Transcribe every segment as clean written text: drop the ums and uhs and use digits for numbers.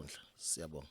lenkundla. Siyabonga.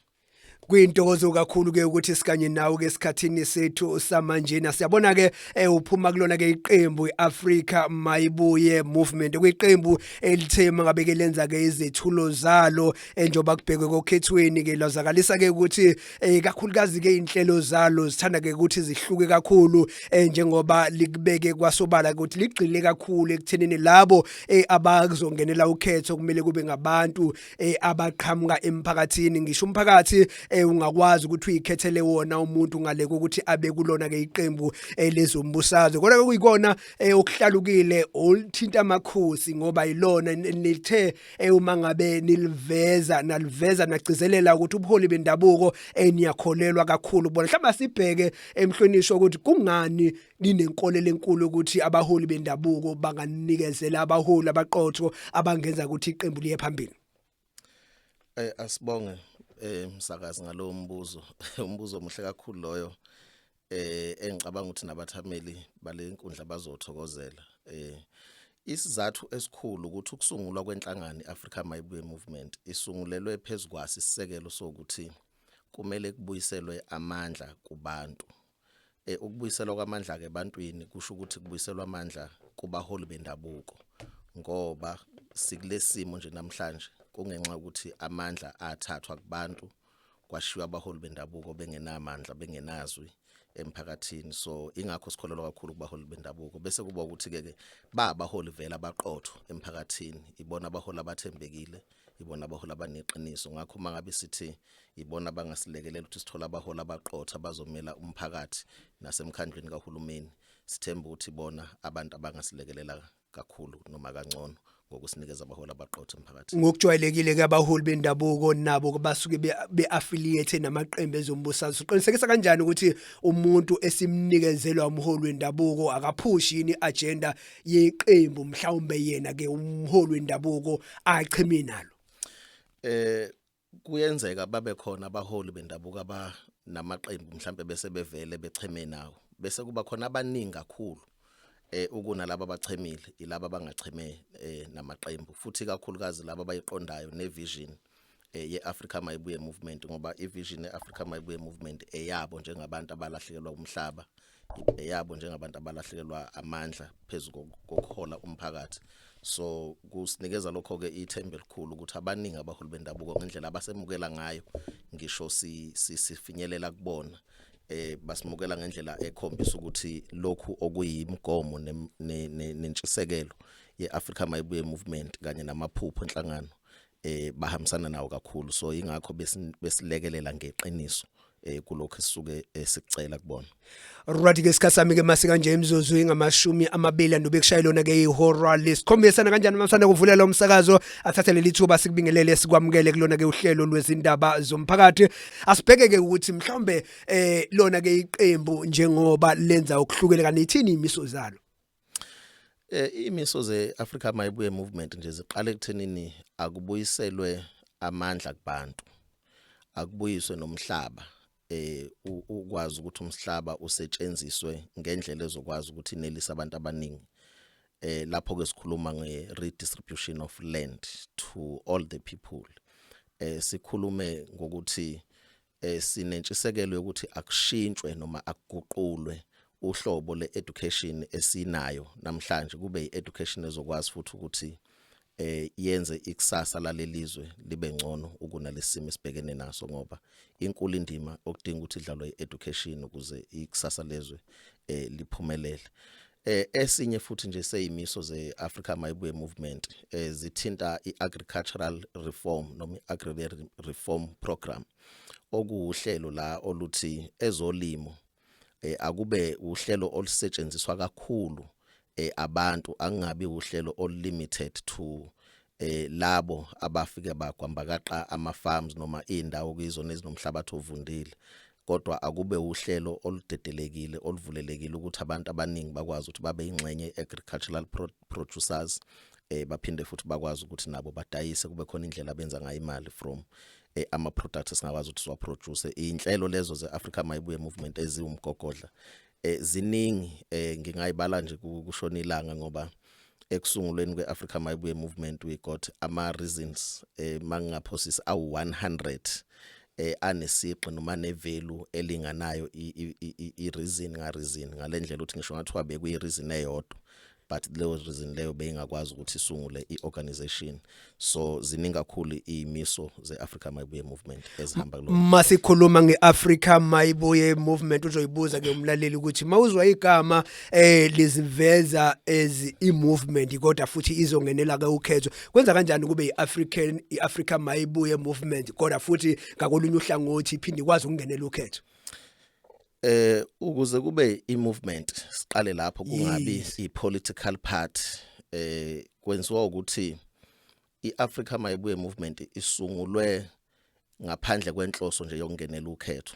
Kuyintokozo kakhulu ke ukuthi sikanye nawe ke esikhathini sethu samanjena. Siyabona ke uphuma kulona ke iqembu iAfrica Mayibuye Movement, kuyiqembu elithe mangabe ke lenza ke izethulo zalo njengoba kubhekwe kokhethweni ke, lwazakalisa ke ukuthi kakhulukazi ke inhlelo zalo zithanda ke ukuthi zihluke kakhulu, njengoba likubeke kwasobala ukuthi ligxile kakhulu ekuthenini labo abazongenela ukhetho kumele kube ngabantu abaqhamuka emphakathini, ngisho umphakathi ungakwazi ukuthi uyikhethele wona umuntu ngale kokuthi abe kulona ke iqembu lezombusazwe. Kodwa kuyikona okuhlalukile oluthinta amakhosi, ngoba yilona nithe uma ngabe niliveza, naliveza, nagcizelela ukuthi ubuholi bendabuko eniyakholelwa kakhulu bona. Mhlawumbe sibheke, emhlonishwa, ukuthi kungani ninenkolelo enkulu ukuthi abaholi bendabuko banganikezela abaholi abaqotho abangenza ukuthi iqembu liye phambili. Asibonge msakazi ngalowo mbuzo, umbuzo omuhle kakhulu loyo, engicabanga ukuthi nabathameli bale nkundla bazothokozela. Isizathu esikhulu ukuthi ukusungulwa kwenhlangano iAfrica Mayibuye Movement isungulelwe phezukwasi isisekelo sokuthi kumele kubuyiselwe amandla kubantu. Ukubuyiselwa kwamandla ke ebantwini kusho ukuthi kubuyiselwa amandla kubaholi bendabuko, ngoba sikulesimo nje namhlanje kungenxa ukuthi amandla athathwa kubantu, kwashiywa abaholi bendabuko bengenamandla, bengenazwi emphakathini. So ingakho sikholelwa kakhulu kubaholi bendabuko, bese kuba ukuthi ke ba abaholi vele abaqotho emphakathini, ibona abaholi abathembekile, ibona abaholi abaneqiniso. Ngakho mangabe sithi ibona abangasilekelela ukuthi sithole abaholi abaqotho abazomela umphakathi nasemkhandlwini kahulumeni, sithemba ukuthi bona abantu abangasilekelela kakhulu noma kangcono ngokusinikeza abaholi abaqotho emphakathini. Ngokujwayelekile ke abaholi bendabuko nabo basuke be-affiliate namaqembu ezombusazwe. Uqinisekisa kanjani ukuthi umuntu esimnikezelwa umholi wendabuko akaphushi yini i-agenda yeqembu, mhlawumbe yena ke umholi wendabuko acheme nalo? Kuyenzeka babe khona abaholi bendabuko aba namaqembu mhlambe bese bevele becheme nawo, bese kuba khona abaningi kakhulu ukunalabo abachemile, ilabo abangacheme namaqembu, futhi kakhulukazi labo abayiqondayo nevision yeAfrica Mayibuye Movement, ngoba ivision yeAfrica Mayibuye Movement eyabo njengabantu abalahlekelwa umhlaba, eyabo njengabantu abalahlekelwa amandla phezulu kokuhola umphakathi. So kusinikeza lokho ke ithemba elikhulu ukuthi abaningi abaholi bendabuko, ngendlela abasemukela ngayo, ngisho sifinyelela kubona, basimukela ngendlela ekhombisa ukuthi lokhu okuyimigomo nentshisekelo yeAfrica Mayibuye Movement kanye namaphupho enhlangano bahambisana nawo kakhulu. So ingakho besilekelela ngeqiniso kulokho esisuke sikucela kubona. Right ke, isikhathi sami ke masika nje imizuzu ingamashumi 20 andobe kushaya lona ke ihora lesikhombisa. Kanjani masana kuvulela umsakazo, athathe leli thuba sikubingelele, sikwamukele kulona ke uhlelo lwezindaba zomphakathi. Asibheke ke ukuthi mhlawumbe lona ke iqembu njengoba lenza okuhlukile kanithini imiso zalo? Imiso zeAfrica Mayibuye Movement nje ziqale ekuthenini akubuyiselwe amandla kubantu, akubuyiswe nomhlaba, ukwazi ukuthi umhlaba usetshenziswe ngendlela ezokwazi ukuthi inelise abantu abaningi. Lapho ke sikhuluma nge redistribution of land to all the people. Sikhulume ngokuthi sinentshisekelo yokuthi akushintshwe noma akuguqulwe uhlobo le-education esinayo namhlanje, kube i-education ezokwazi futhi ukuthi yenze ikusasa lalelizwe libe ngcono ukunalesimo esibhekene naso, ngoba inkulu indima okudinga ukuthi idlalwe i-education ukuze ikusasa lezwe liphumelele. Esinye futhi nje seyimiso zeAfrica Mayibuye Movement zithinta iagricultural reform noma iagrarian reform program, okuwuhlelo la oluthi ezolimo akube uhlelo olusetshenziswa kakhulu abantu, angabi uhlelo olulimited to labo abafike bagwambakaqa ama farms noma indawo kuyizona ezinomhlabathi ovundile, kodwa akube uhlelo oludedelekile, oluvulelekile ukuthi abantu abaningi bakwazi ukuthi babe ingxenye agricultural producers, baphinde futhi bakwazi ukuthi nabo badayise, kube khona indlela abenza ngayo imali from ama products esingakwazi ukuthi siwaproduce. Inhlelo lezo zeAfrica Mayibuye Movement eziwumgogodla ziningi, ngingayibala nje kushona ilanga, ngoba Ekusungulweni kweAfrica Mayibuye Movement we got ama reasons, mangingaphosisi, awu 100 anesiqi noma nevalue elinganayo i reason nga reason, ngalendlela ukuthi ngisho ngathiwa bekuyi reason eyodwa, but leyo reason leyo beyingakwazi ukuthi isungule iorganization. So ziningi kakhulu izimiso zeAfrica Mayibuye Movement ezihamba kulo. Masikhuluma ngeAfrica Mayibuye Movement, uzoyibuza ke umlaleli ukuthi mawuzwa igama liziveza as i-movement kodwa futhi izongenela ke ukhetho, kwenza kanjani kube iAfrican iAfrica Mayibuye Movement kodwa futhi ngakolunye uhlangothi iphinde ikwazi ukungenela ukhetho? Ukuze kube i-movement, siqale lapho, kungabi i-political party, kwenziwa ukuthi iAfrica Mayibuye Movement isungulwe ngaphandle kwenhloso nje yokungenela ukhetho.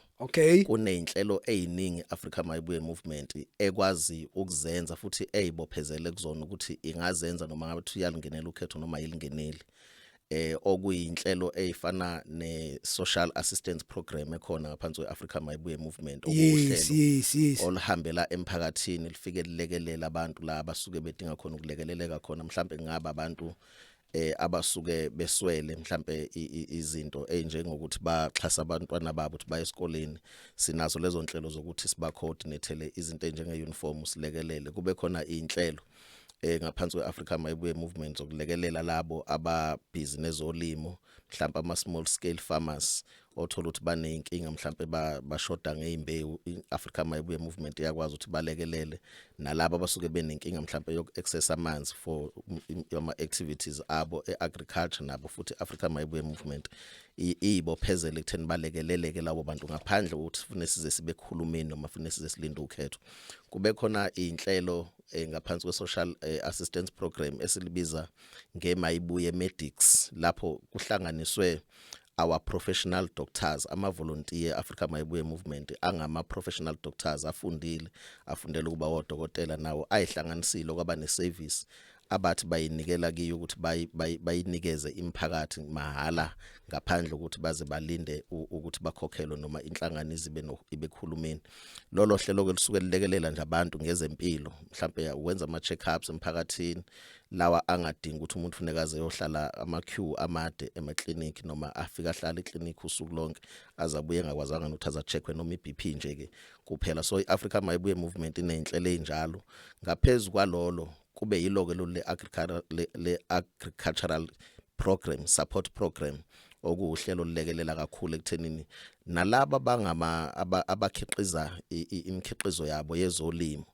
Kuneyinhlelo eziningi Africa Mayibuye Movement ekwazi ukuzenza futhi ezibophezele kuzona ukuthi ingazenza noma ngabe uyalingenela ukhetho noma ayilingeneli, okuyinhlelo ezifana ne social assistance program ekhona ngaphansi kweAfrica Mayibuye Movement, okuhlelo yes yes oluhambela emphakathini lifike lilekelela abantu la abasuke bedinga khona ukulekeleleka khona. Mhlambe kungaba abantu abasuke beswele mhlambe izinto ezinjengokuthi baxhasa abantwana babo ukuthi baye esikoleni. Sinazo lezo nhlelo zokuthi siba coordinatele izinto ezinjenge uniform, silekelele. Kube khona inhlelo ngaphansi kweAfrica Mayibuye Movement zokulekelela labo ababhizi nezolimo, mhlawumbe ama small scale farmers othola ukuthi baneyinkinga, mhlawumbe bashoda ngeimbewu. iAfrica Mayibuye Movement iyakwazi ukuthi balekelele nalabo abasuke benenkinga mhlawumbe yoku access amanzi for ama activities abo eagriculture. Nabo futhi Africa Mayibuye Movement iyibophezele ekutheni balekeleleke labo bantu ngaphandle ukuthi sifune size sibe kuhulumeni noma fune size silinde ukhetho. Kube khona inhlelo ngaphansi kwe-social assistance program esilibiza ngeMayibuye Medics, lapho kuhlanganiswe our professional doctors, ama volunteer Africa Mayibuye Movement angama professional doctors afundile, afundela ukuba odokotela, nawo ayihlanganisile kwaba ne service abathi bayinikela kiyo ukuthi bayinikeze imiphakathi mahala ngaphandle ukuthi baze balinde ukuthi bakhokhelwe noma inhlangano izibe no ibe kuhulumeni. Lolo hlelo ke lisuke lilekelela nje abantu ngezempilo, mhlambe ukwenza ama check-ups emphakathini lawa angadingi ukuthi umuntu funeka aze yohlala ama queue amade ema clinic noma afika ahlala eclinic usuku lonke azabuye engakwazanga ukuthi aza checkwe noma iBP nje ke kuphela. So iAfrica Mayibuye Movement ineyinhlelo ezinjalo. Ngaphezulu kwalolo kube yilo ke lo le agricultural program support program, okuhlelo olulekelela kakhulu ekuthenini nalaba bangama abakhiqiza imikhiqizo yabo yezolimo,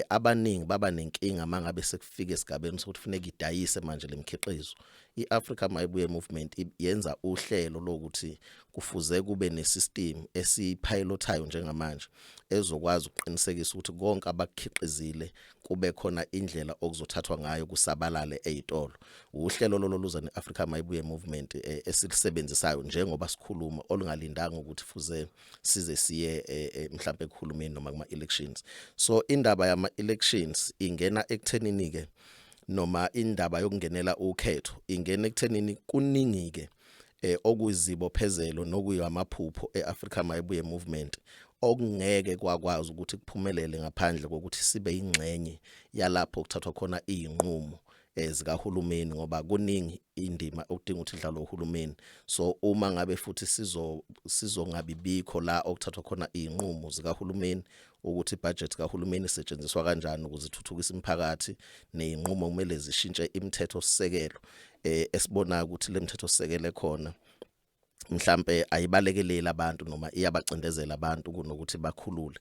abaningi baba nenkinga mangabe sekufika esigabeni sokuthi funeka idayise manje lemikhiqizo. iAfrica Mayibuye Movement yenza uhlelo lokuthi kufuze kube nesystem esipilotayo njengamanje ezokwazi ukuqinisekisa ukuthi konke abakukhiqizile kube khona indlela okuzothathwa ngayo kusabalale ezitolo. Uhlelo lolo luza neAfrica Mayibuye Movement esilisebenzisayo njengoba sikhuluma, olungalindanga ukuthi fuze size siye mhlambe ekuhulumeni noma kuma elections. So indaba yama elections ingena ekuthenini ke, noma indaba yokungenela ukhetho ingena ekuthenini kuningi ke okuyizibophezelo nokuyamaphupho eAfrica Mayibuye Movement okungeke kwakwazi ukuthi kuphumelele ngaphandle kokuthi sibe ingxenye yalapho kuthathwa khona izinqumo zikahulumeni, ngoba kuningi indima okudinga ukuthi idlalwe uhulumeni. So uma ngabe futhi sizongabibikho la okuthathwa khona izinqumo zikahulumeni ukuthi ibudget kahulumeni isetshenziswa kanjani ukuze ithuthukise imiphakathi, nezinqumo kumele zishintshe imithetho sisekelo esibonayo ukuthi le mithetho sisekelo ekhona mhlambe ayibalekeleli abantu noma iyabacindezela abantu kunokuthi bakhulule,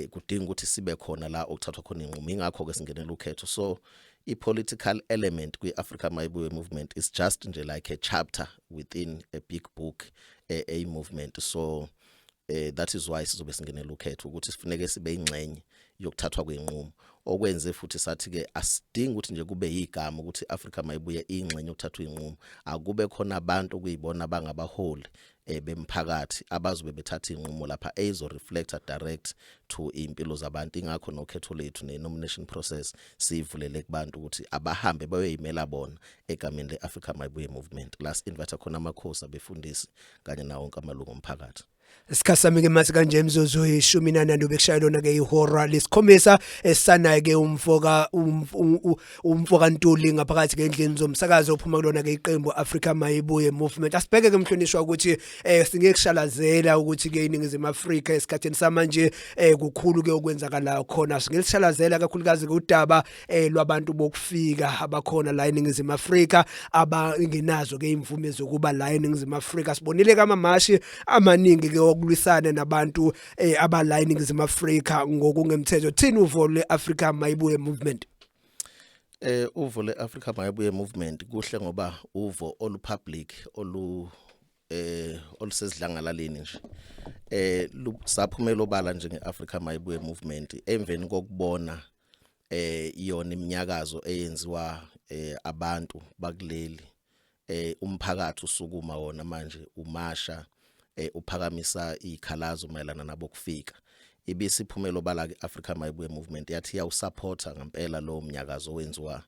kudinga ukuthi sibe khona la okuthathwa khona inqumo. Ingakho ke singenela ukhetho. So i-political element kwi-Africa Mayibuye Movement is just nje like a chapter within a big book, a movement. So that is why sizobe singenela ukhetho, ukuthi sifuneke sibe ingxenye yokuthathwa kwenqumo. Okwenze futhi sathi ke asidingi ukuthi nje kube igama ukuthi Africa Mayibuye ingxenye yokuthathwa inqumo, akube khona abantu okuyibona bangabaholi bemphakathi abazobe bethatha inqumo lapha ezo reflecta direct to impilo zabantu. Ingakho nokhetho lethu ne nomination process sivulele kubantu ukuthi abahambe bayoyimela bona egameni leAfrica Mayibuye Movement, la invite khona amakhosi, abefundisi kanye nawo wonke amalungu omphakathi. Isikhathi sami ke mase kanje imizuzu 14 bekushaya lona ke ihora lesikhombisa. Esanayo ke umfoka Ntuli ngaphakathi ke endlini zomsakazo, ophuma kulona ke iqembu Africa Mayibuye Movement. Asibheke ke, mhlonishwa, ukuthi singeke kushalazela ukuthi ke iNingizimu Afrika esikhathini samanje kukhulu ke okwenzakalayo khona. Singelishalazela kakhulukazi udaba lwabantu bokufika abakhona la eNingizimu Afrika abangenazo ke imvume zokuba la eNingizimu Afrika. Sibonile kamamashi amaningi ke okulwisana nabantu abala eNingizimu Afrika ngokungemthetho. Thini uvo lweAfrica Mayibuye Movement? Uvo leAfrica Mayibuye Movement kuhle ngoba uvo olu public, olusesidlangalaleni nje. Saphumela obala nje ngeAfrica Mayibuye Movement emveni kokubona iyona iminyakazo eyenziwa abantu bakuleli, umphakathi usukuma wona manje umasha, uphakamisa izikhalazo mayelana nabo kufika. Ibisiphumela obala ke Africa Mayibuye Movement, yathi iyawusupporta ngempela lo mnyakazo owenziwa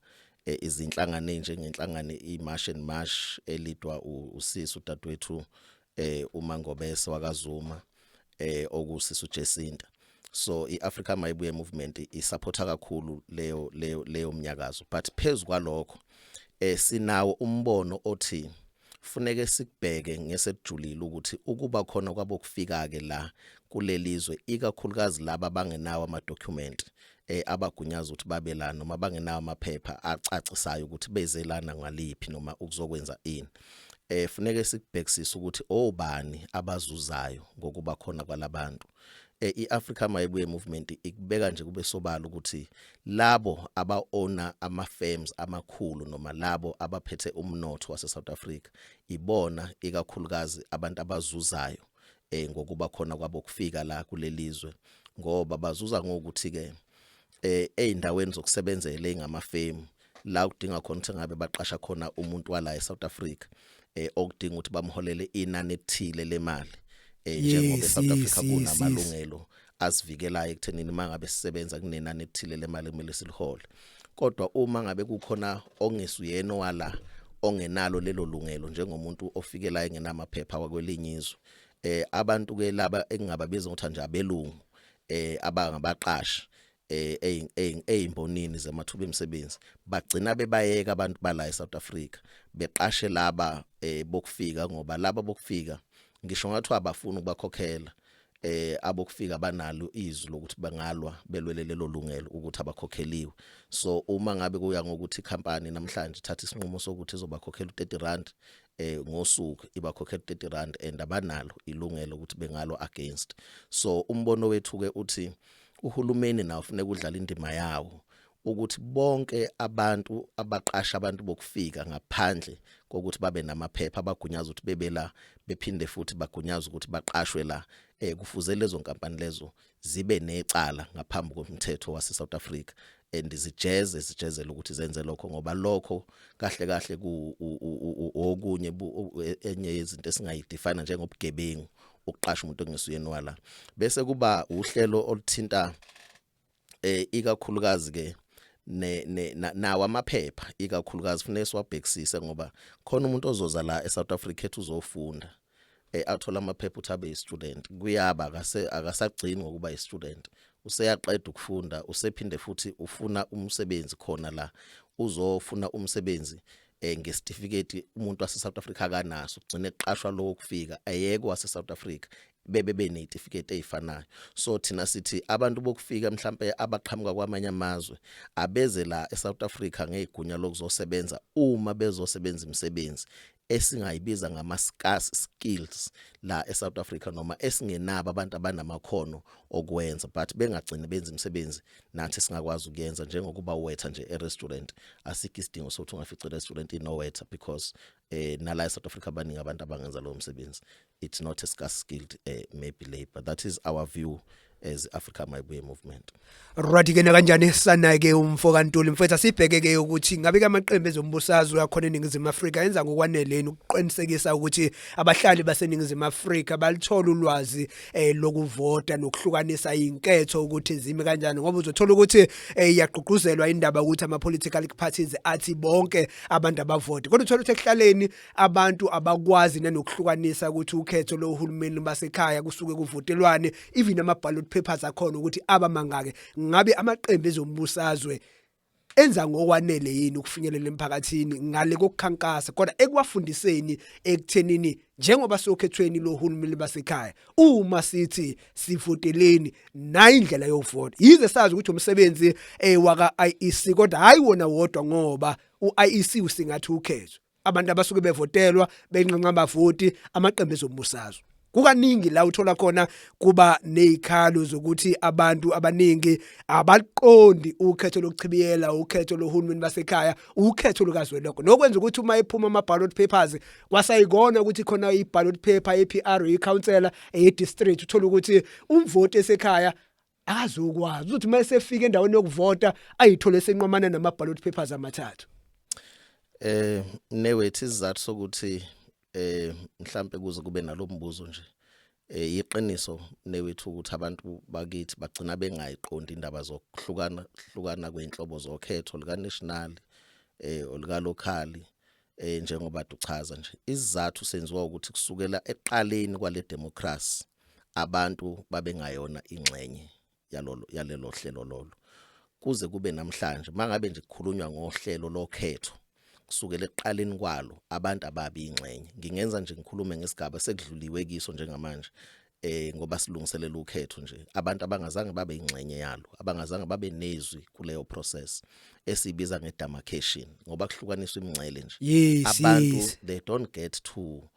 izinhlangano njengenhlangano iMarch and March eleadwa usisi udadewethu uMangobese wakaZuma, okusisi uJacinta. So iAfrica Mayibuye Movement isupporta kakhulu leyo mnyakazo, but phezulu kwalokho sinawo umbono othi funeke sikubheke ngesekujulile ukuthi ukuba khona kwabo kufika ke la kulelizwe, ikakhulukazi laba abangenawo ama document abagunyaza ukuthi babe la noma bangenawo amaphepha acacisayo ukuthi beze lana ngaliphi noma ukuzokwenza ini, funeke sikubhekisise ukuthi obani abazuzayo ngokuba khona kwalabantu. iAfrica Mayibuye Movement ikubeka nje kube sobala ukuthi labo aba-owner ama firms amakhulu noma labo abaphethe umnotho wase South Africa ibona ikakhulukazi abantu abazuzayo ngokuba khona kwabo kufika la kulelizwe, ngoba bazuza ngokuthi ke eindaweni zokusebenzela engamafemu la kudinga khona ukuthi ngabe baqasha khona umuntu wala eSouth Africa, okudinga ukuthi bamholele inani ethile lemali, njengoba eSouth Africa kunamalungelo asivikelayo ekuthenini mangabe sisebenza kunenani ethile lemali kumele silihole. Kodwa uma ngabe kukhona ongesuyena wala ongenalo lelo lungelo, njengomuntu ofikela engenamaphepha wakwelinye izwe, abantu ke laba engingababiza ngokuthi nje abelungu abangabaqashi ezimbonini zamathuba emisebenzi bagcina bebayeka abantu bala eSouth Africa, beqashe laba bokufika, ngoba laba bokufika ngisho ngathi abafuni ukubakhokhela, abokufika banalo izwi lokuthi bangalwa belwele lelo lungelo ukuthi abakhokheliwe. So uma ngabe kuya ngokuthi ikhampani namhlanje ithatha isinqumo sokuthi izobakhokhela u30 rand ngosuku, ibakhokhela u30 rand and abanalo ilungelo ukuthi bengalwa against. So umbono wethu ke uthi uhulumeni nawo kufuneka udlala indima yawo ukuthi bonke abantu abaqasha abantu bokufika ngaphandle kokuthi babe namaphepha abagunyaza ukuthi bebe la, bephinde futhi bagunyaza ukuthi baqashwe la, kufuze lezo nkampani lezo zibe necala ngaphambi komthetho wase South Africa and zijeze, zijezele ukuthi zenze lokho, ngoba lokho kahle kahle ku okunye enye yezinto esingayidefine njengobugebengu, ukuqasha umuntu ongesuyena wala. Bese kuba uhlelo oluthinta ikakhulukazi ke ne nawo amaphepha, ikakhulukazi kufanele siwabhekisise, ngoba khona umuntu ozoza la eSouth Africa ethi uzofunda, athola amaphepha ukuthi abe student, kuyaba akase akasagcini ngokuba i-student, useyaqeda ukufunda, usephinde futhi ufuna umsebenzi khona la, uzofuna umsebenzi ngesitifiketi umuntu wase South Africa akanaso, kugcine kuqashwa lo kufika ayeke wase South Africa bebe benezitifiketi ezifanayo. So thina sithi abantu bokufika mhlambe abaqhamuka kwamanye amazwe abeze la eSouth Africa ngegunya lokuzosebenza uma bezosebenza imisebenzi esingayibiza ngama scarce skills la eSouth Africa noma esingenabo abantu abanamakhono okwenza, but bengagcini benza imisebenzi nathi singakwazi ukuyenza, njengokuba waiter nje e-restaurant. Asikho isidingo sokuthi ungafica i-restaurant ino waiter because nala eSouth Africa abaningi abantu abangenza lowo msebenzi. It's not a scarce skilled maybe labor. That is our view. As Africa Mayibuye Movement. Right ke, nakanjani sana ke umfo kaNtuli mfethu, asibheke ke ukuthi ngabe amaqembu ezombusazwe akhona eNingizimu Afrika enza ngokwanele ukuqinisekisa ukuthi abahlali baseNingizimu Afrika balithola ulwazi lokuvota nokuhlukanisa izinketho ukuthi zime kanjani, ngoba uzothola ukuthi iyagqugquzelwa indaba ukuthi ama political parties athi bonke abantu abavote, kodwa uthola ukuthi ekuhlaleni abantu abakwazi nanokuhlukanisa ukuthi ukhetho lohulumeni basekhaya kusuke kuvotelwane, even ama ballot papers akhona ukuthi aba mangake. Ngabe amaqembu ezombusazwe enza ngokwanele yini ukufinyelela emphakathini ngale kokukhankasa, kodwa ekuwafundiseni ekuthenini njengoba sokhethweni lohulumeni basekhaya, uma sithi sivoteleni, nayi indlela yokuvota, yize sazi ukuthi umsebenzi waka IEC, kodwa hayi wona wodwa, ngoba uIEC usingathi ukhetho, abantu abasuke bevotelwa benqanqa abavoti, amaqembu ezombusazwe. Kukaningi la uthola khona kuba nezikhalo zokuthi abantu abaningi abaqondi ukhetho lokuchibiyela, ukhetho lohulumeni basekhaya, ukhetho lukazwelonke, nokwenza ukuthi uma ephuma ama ballot papers kwasayikona ukuthi khona i ballot paper ye-PR, i-councillor, e-district, uthola ukuthi umvoti esekhaya akazukwazi ukuthi uma esefika endaweni yokuvota ayithole senqwamana nama ballot papers amathathu. Newethu, isizathu sokuthi mhlambe kuze kube nalombuzo nje, iqiniso newethu ukuthi abantu bakithi bagcina bengayiqondi indaba zokuhlukana hlukana kweinhlobo zokhetho lika national olika local, njengoba uchaza nje. Isizathu senziwa ukuthi kusukela eqaleni kwale democracy abantu babengayona ingxenye yalolo yalelo hlelo lolo kuze kube namhlanje. Mangabe nje kukhulunywa ngohlelo lokhetho, kusukela ekuqaleni kwalo abantu ababi ingxenye. Ngingenza nje ngikhulume ngesigaba sekudluliwe kiso njengamanje, ngoba silungiselela ukhetho nje, abantu abangazange babe ingxenye yalo, abangazange babe nezwi kuleyo process esibiza ngedemarcation, ngoba kuhlukaniswa imingcele nje. Abantu they don't get to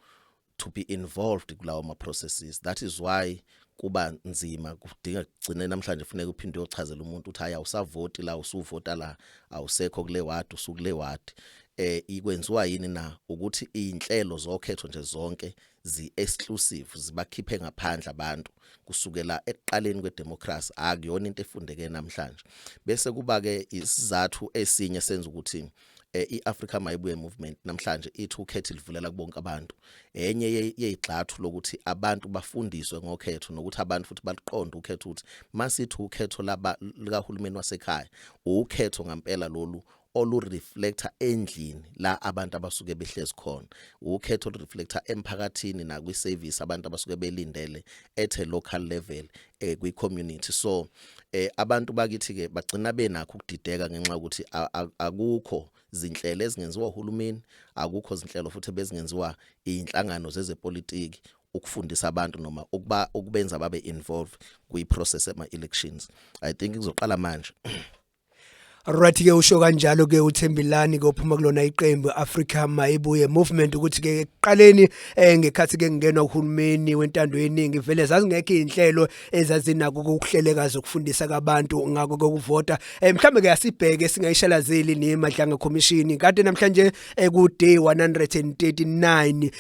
be involved kulawo ma processes. That is why kuba nzima, kudinga kugcine namhlanje kufuneka uphinde uyochazela umuntu ukuthi hayi, awusavoti la, usuvota la, awusekho kule ward, usukule ward. Ikwenziwa yini na ukuthi inhlelo zokhetho nje zonke zi exclusive, zibakhiphe ngaphandle abantu kusukela ekuqaleni kwedemocracy? Akuyona into efundeke namhlanje. Bese kuba ke isizathu esinye senza ukuthi iAfrica Mayibuye Movement namhlanje ithi ukhetho livulela kubonke abantu. Enye yeyigxathu lokuthi abantu bafundiswe ngokhetho nokuthi abantu futhi baliqonde ukhetho, ukuthi masithi ukhetho laba likahulumeni wasekhaya, ukhetho ngempela lolu olureflecta endlini la abantu abasuke behlezi khona, ukhetho olureflecta emphakathini nakwi service abantu abasuke belindele at a local level, kwi community. So abantu bakithi ke bagcina benakho ukudideka ngenxa yokuthi akukho zinhlelo ezingenziwa uhulumeni, akukho zinhlelo futhi bezingenziwa inhlangano zezepolitiki ukufundisa abantu noma ukuba ukubenza babe involved kwi process ema elections. I think kuzoqala manje. Right ke, usho kanjalo ke uThembilani ke ophuma kulona iqembu Africa Mayibuye Movement ukuthi ke ekuqaleni ngekhathi ke kungenwa uhulumeni wentando yeningi, vele zazingekho izinhlelo ezazinako ukuhleleka zokufundisa kabantu ngako kokuvota. Mhlambe ke asibheke singayishalazeli neMadlanga Commission kade namhlanje ku day 139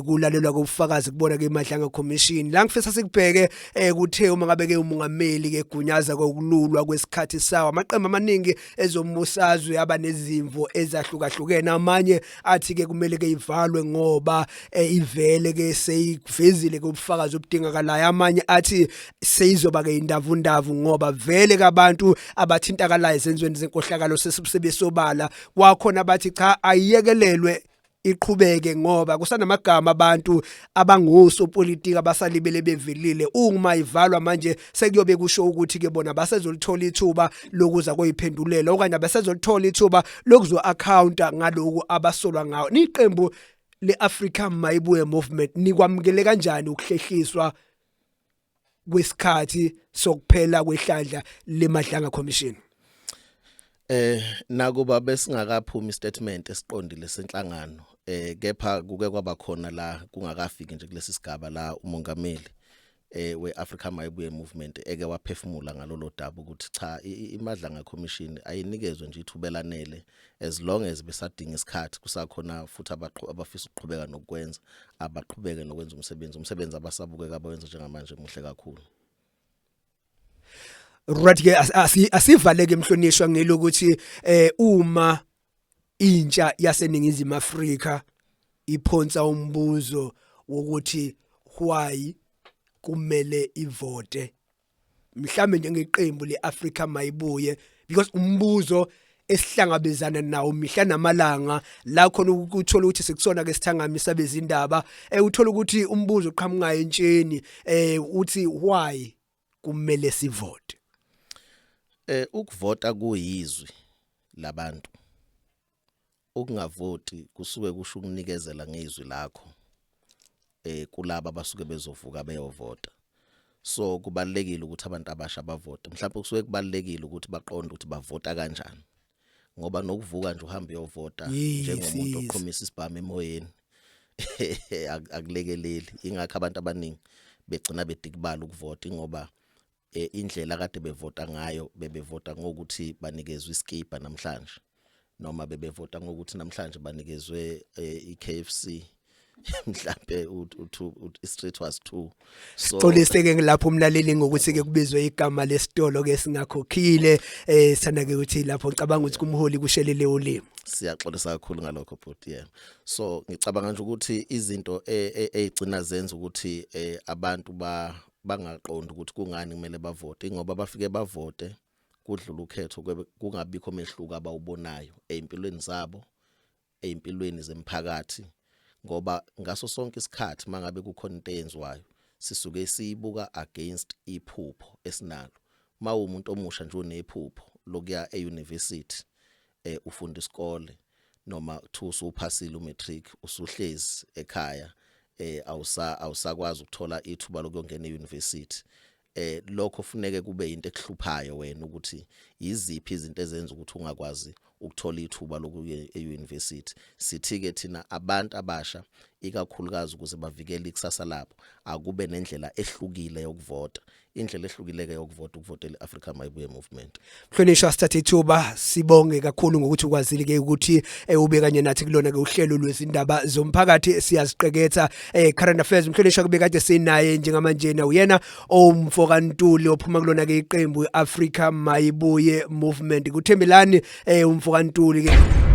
kulalelwa kobufakazi kubona ke iMadlanga Commission. La ngifisa sikubheke, kuthe uma ngabe ke umongameli ke gunyaza kokululwa kwesikhathi sawo, amaqembu amaningi ezombusazwe abanezimvo ezahlukahlukene. Amanye athi ke kumele ke ivalwe ngoba ivele ke seyivezile ke ubufakazi obudingakalayo, amanye athi seyizoba ke indavundavu ngoba vele kabantu abathintakalayo ezenzweni zenkohlakalo sesebesobala. Kwakhona bathi cha, ayiyekelelwe iqhubeke ngoba kusanamagama abantu abangosopolitiki abasalibele bevelile, uma ivalwa manje sekuyobe kusho ukuthi ke bona basezolithola ithuba lokuza koyiphendulela okanye basezolithola ithuba lokuzo accounta ngaloku abasolwa ngawo. Niqembu leAfrica Mayibuye Movement, nikwamukele kanjani ukuhlehliswa kwesikhathi sokuphela kwehlandla leMadlanga Commission? Nakuba besingakaphumi statement esiqondile senhlangano, kepha kuke kwaba khona la kungakafiki nje kulesi sigaba la umongameli weAfrica Mayibuye Movement eke waphefumula ngalolo daba ukuthi cha, iMadlanga Commission ayinikezwe nje ithuba elanele as long as besadinga isikhathi, kusakhona futhi abafisa ukuqhubeka nokwenza, abaqhubeke nokwenza umsebenzi abasabukeka abawenza njengamanje muhle kakhulu. Right ke, asivaleke mhlonishwa ngelokuthi uma intsha yaseNingizimu Afrika iphonsa umbuzo wokuthi why kumele ivote, mhlambe njengeqembu leAfrica Mayibuye, because umbuzo esihlangabezana nawo mihla namalanga la khona ukuthola ukuthi sekusona ke sithangami sabezindaba, uthola ukuthi umbuzo oqhamukayo entsheni uthi why kumele sivote? Ukuvota kuyizwi labantu. Ukungavoti kusuke kusho ukunikezela ngezwi lakho kulaba abasuke bezovuka beyovota. So kubalekile ukuthi abantu abasha bavote. Mhlawumbe kusuke kubalekile ukuthi baqonde ukuthi bavota kanjani, ngoba nokuvuka nje uhambe uyovota njengomuntu oqhumisa isibhamu emoyeni akulekeleli. Ingakho abantu abaningi begcina bedikibala ukuvota, ngoba indlela kade bevota ngayo, bebevota ngokuthi banikezwe iskipa namhlanje, noma bebevota ngokuthi namhlanje banikezwe iKFC, mhlambe u street was 2. So Xoliseke ngilapho umlaleli ngokuthi ke kubizwe igama lesitolo ke singakhokhile. Sithanda ke ukuthi lapho ngicabanga ukuthi kumholi kushelele ulimi. Siyaxolisa kakhulu ngalokho bhuti, yeah. So ngicabanga nje ukuthi izinto ezigcina zenza ukuthi abantu bangaqondi ukuthi kungani kumele bavote, ngoba bafike bavote kudlula ukhetho, kungabikho mehluko abawubonayo ezimpilweni zabo, ezimpilweni zemphakathi, ngoba ngaso sonke isikhathi mangabe kukhona into eyenziwayo sisuke siyibuka against iphupho esinalo. Mawumuntu omusha nje onephupho lokuya euniversity, ufunda isikole, noma kuthiwa usuphasile umatric, usuhlezi ekhaya, awusakwazi ukuthola ithuba lokuyongena euniversity, lokho funeke kube into ekuhluphayo wena ukuthi iziphi izinto ezenza ukuthi ungakwazi ukuthola ithuba lokuya e-university. Sithi ke thina abantu abasha ikakhulukazi, ukuze bavikele ikusasa labo, akube nendlela ehlukile yokuvota. Indlela ehlukile ke yokuvota ukuvotela iAfrica Mayibuye Movement. Mhlonishwa, sithathe ithuba sibonge kakhulu ngokuthi ukwazile ke ukuthi ube kanye nathi kulona ke uhlelo lwezindaba zomphakathi siyaziqeketha, current affairs. Mhlonishwa, kube kade sinaye njengamanje na uyena omfo kaNtuli ophuma kulona ke iqembu iAfrica Mayibuye Movement, kuthembelani umfo kaNtuli ke.